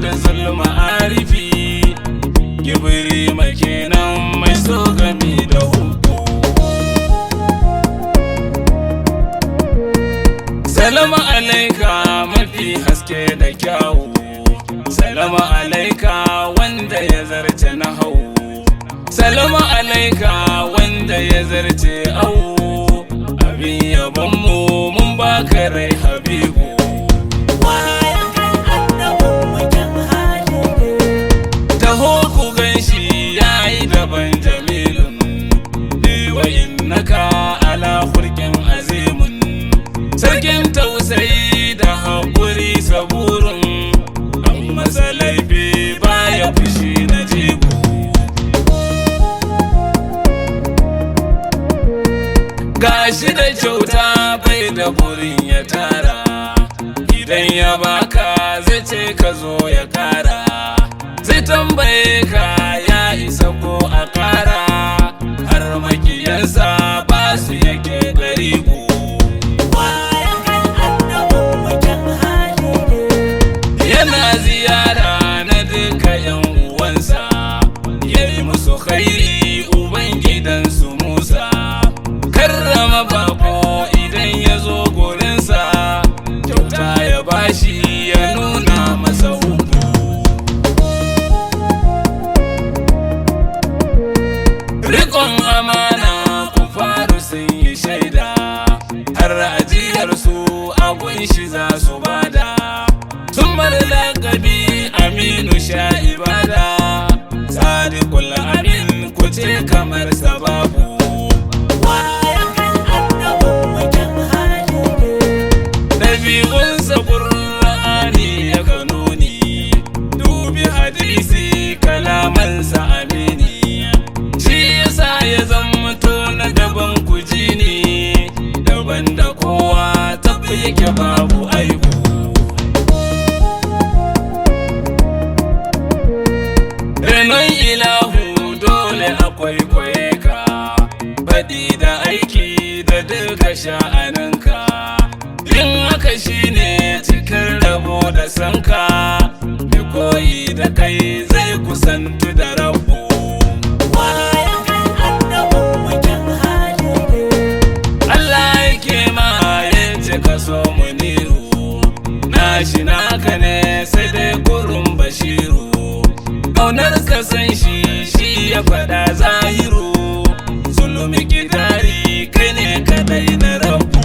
da zulma arifi, gibiri makenan mai so gami da hubu. Salama alaika mafi haske da kyawu, salama alaika wanda ya zarce na hau, salama alaika wanda ya zarce au, abin yabonmu mun baka rai habibu. Waya kai annabin mu kyan hali ne. Taho ku ganshi yayi daban jamilun, wa innaka ala khulqin azimun, sarkin tausayi da haƙuri saburun, an masa laifi baya fushi na jibu. Gashi da kyauta bai da burin ya tara, idan ya baka zai ce ka zo ya kara, zai tambaye ka ya isa ko a kara, har makiyansa ba su yake garibu. Waya kai annabin mu kyan hali ne. Yana ziyara na duka yan uwansa, ya yi musu khairi uban gidansu Musa, karrama bako idan ya zo gurinsa, kyauta ya bashi ya nuna masa hubu. Rikon amana ku faru sun yi shaida, har ajiyarsu a gunshi za su bada. Sun bar lakabi Aminu sha ibada, Sadiqul Amin ku ce kamar sababu. Waya kai annabin mu kyan hali ne. Ɗabi'unsa Ƙur'ani ya kanuni, dubi hadisi kalamansa amini. Shi yasa ya zamto na daban kuji ne, daban da kowa tafi yake babu aibu. Renon ilahu dole akwai kwaye ka, faɗi da aiki da duka sha'aninka. Yin haka shine cikin rabo da sanka, mai koyi da kai zai kusantu da rabu. Waya kai annabin mu kyan hali ne. Allah yake ma yace ka so muniru, nashi naka ne sai dai kurun bashiru. Ƙaunar ka san shi shi ya faɗa zahiru, zulumi kidari kai ne kadai na rabu.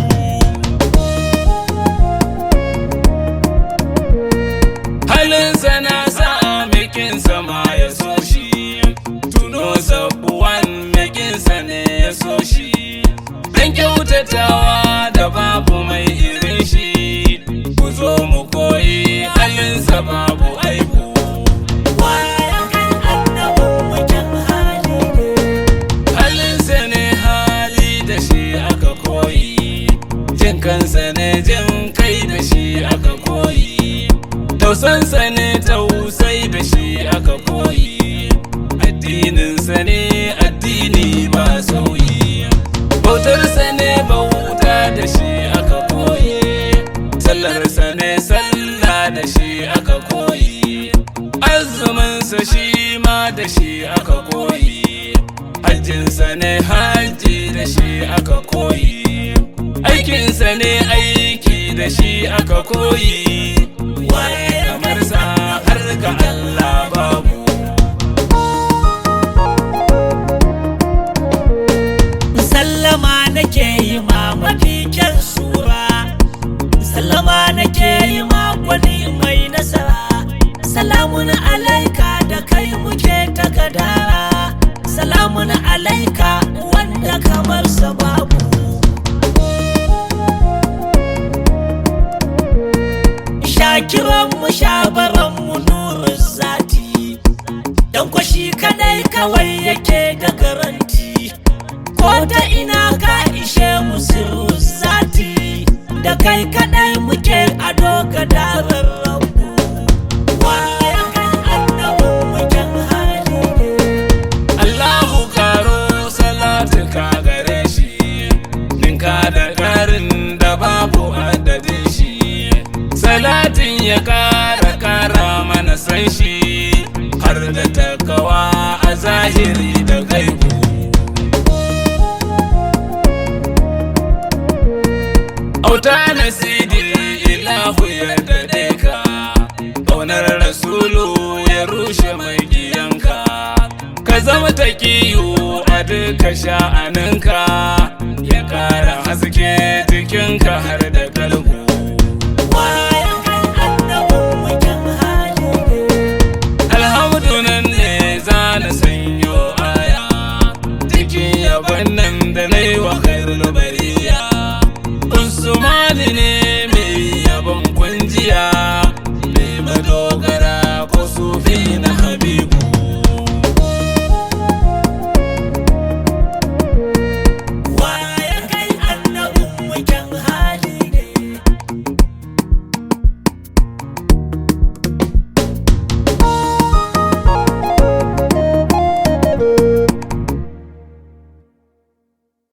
Halinsa na sa mekinsa ma ya so shi, tuno sabuwan mekinsa ne ya so shi. Dan kyautatawa da babu mai irin shi, ku zo mu koyi halinsa babu aibu. Waya kai annabin mu kyan hali ne. Halinsa ne hali da shi aka koyi, jin kansa ne jin kai da shi aka koyi, tausansa ne tausai da shi aka koyi, addininsa ne addini ba sauyi, bautarsa ne bauta da shi aka koyi, sallarsa ne sallah da shi aka koyi, azuminsa shi ma da shi aka koyi, hajjinsa ne hajji da shi aka koyi, aikinsa ne aiki da shi aka koyi, waye kamar sa har ga Allah babu. Sallama nake yi ma mafi kyan sura, sallama nake yi ma gwani mai nasara, salamun alaika da kai muke ta gadara, salamun alaika wanda kamar sa babu. Shakiran mu shabaran mu nurin zati, dan kwashi kadai kawai yake da garanti. Ko ta ina ka ishe mu sirru zati, da kai kadai muke ado ga darar rabu. Waya kai annabin mu kyan hali ne. Allahu karo salatuka gare shi, ninka da karin da babu adadin shi, salatin ya kara kara mana na san shi har da takawa a zahiri da gaibu. Auta nasidi ilahu ya daɗe ka, ƙaunar rasulu ya rushe mai giyanka, ka zama taƙiyu a duka sha'aninka, ya ƙara haske jikinka har da kalbu.